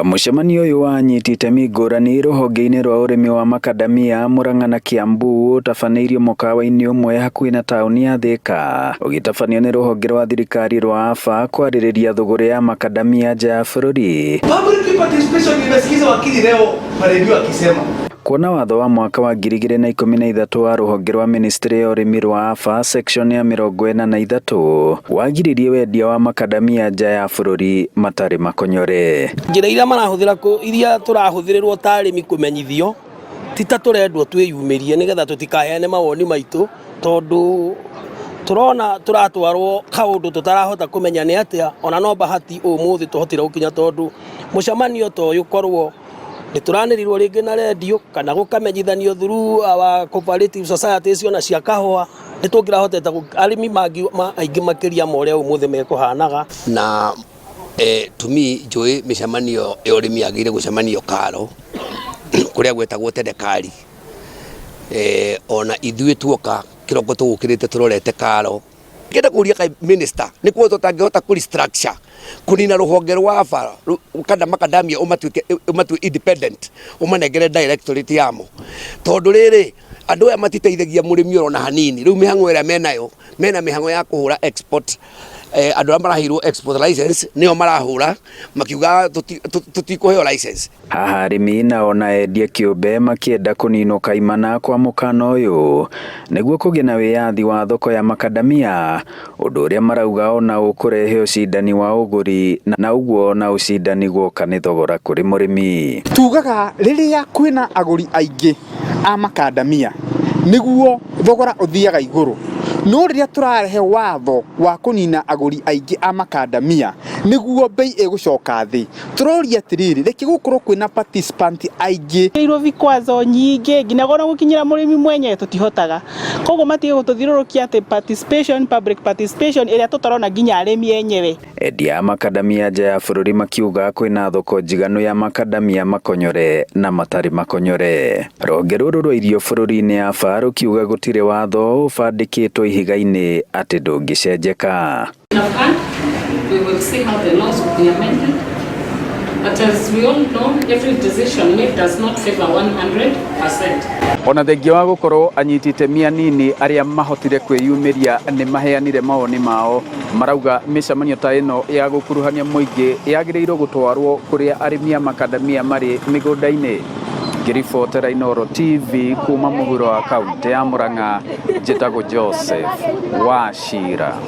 Mũcemanio ũyũ wa anyiti itemi ngũrani rũhonge-inĩ rwa ũrĩmi wa makadamia Murang'a na Kiambu ũtabanĩirio mũkawa-inĩ ũmwe hakuhĩ na taũni ya Thika, ũgĩtabanio nĩ rũhonge rwa thirikari rwa AFA kwarĩrĩria thũgũrĩ ya makadamia nja ya bũrũri. Public participation, nimesikiza wakili leo kwa redio akisema Kuona watho wa mwaka wa 2013 wa rũhonge rwa ministry ya ũrĩmi rwa AFA section ya 43 wagiririe wendia wa makadamia nja ya bũrũri matarĩ makonyore. Njĩra iria marahũthĩra, iria tũrahũthĩrĩrwo ta arĩmi kũmenyithio, ti ta tũrendwo twĩyumĩrie nĩgetha tũtikaheane mawoni maitũ, tondũ tũrona tũratwarwo kaũndũ tũtarahota kũmenya nĩ atĩa. Ona no bahati ũmũthĩ tũhotire gũkinya, tondũ mũcemanio ta ũyũ korwo nĩ tũranĩrirwo rĩngĩ na rendio kana gũkamenyithanio through our cooperative societies ona cia kahũa, nĩ tũngĩrahotete arĩmi aingĩ makĩria ma ũrĩa ũmũthĩ mekũhanaga. Na to me njũĩ mĩcemanio ya ũrĩmi yagĩrĩire gũcemanio karo kũrĩa gwetagwo tene kari. Ona ithuĩ tuoka kĩroko tũgũkĩrĩte tũrorete karo. Ngĩenda kũria kaĩ minister nĩ kuo tũtangĩhota kũ restructure, kũnina rũhonge rwa AFA kana makadamia, ũmatuĩke ũmatue independent, ũmanengere directorate yamo, tondũ rĩrĩ andũ aya matiteithagia mũrĩmi oro na hanini. Rĩu mĩhang'o ĩrĩa menayo, mena mĩhang'o ya kũhũra export. Andũ arĩa maraheirwo export license nĩo marahũra makiuga tũtikũheo license. Haha arĩmi nao na endia kĩũmbe makĩenda kũninwo kaimana kwa mũkana ũyũ nĩguo kũgĩe na wĩyathi wa thoko ya makadamia, ũndũ ũrĩa marauga ona ũkũrehe ũcindani wa ũgũri na ũguo na ũcindani guoka nĩ thogora kũrĩ mũrĩmi. Tugaga rĩrĩa kwĩna agũri aingĩ a makandamia nĩguo thogora ũthiaga igũrũ, no rĩrĩa tũrarehe watho wa kũnina agũri aingĩ a makandamia nĩguo bei ĩgũcoka thĩ. Tũroria atĩrĩrĩ, reke gũkorwo kwĩna participant aingĩ. Irwo vikwazo nyingĩ nginya ona gũkinyĩra mũrĩmi mwenyewe tũtihotaga, koguo matige gũtũthiũrũrũkia atĩ participation, public participation ĩrĩa tũtarona nginya arĩmi enyewe. Endia a makadamia nja ya bũrũri makiuga kwĩna thoko njiganu ya makadamia makonyore na matarĩ makonyore. Rũhonge rũrũ rwa irio bũrũri-inĩ AFA rũkiuga gũtirĩ watho ũbandĩkĩtwo ihiga-inĩ atĩ ndũngĩcenjeka. We will see how the laws will be amended. But as we all know, every decision made does not favor 100%. Ona thengia wa gũkorwo anyiti itemi anini arĩa mahotire kwĩyumĩria nĩ maheanire mawoni mao, marauga mĩcemanio ta ĩno ya gũkuruhania mũingĩ yagĩrĩirwo gũtwarwo kũrĩa arĩmi a makadamia marĩ mĩgũnda-inĩ. Ngĩribotera Inooro TV kuma mũhuro wa kaunti ya Murang'a, njĩtagwo Joseph Wachira.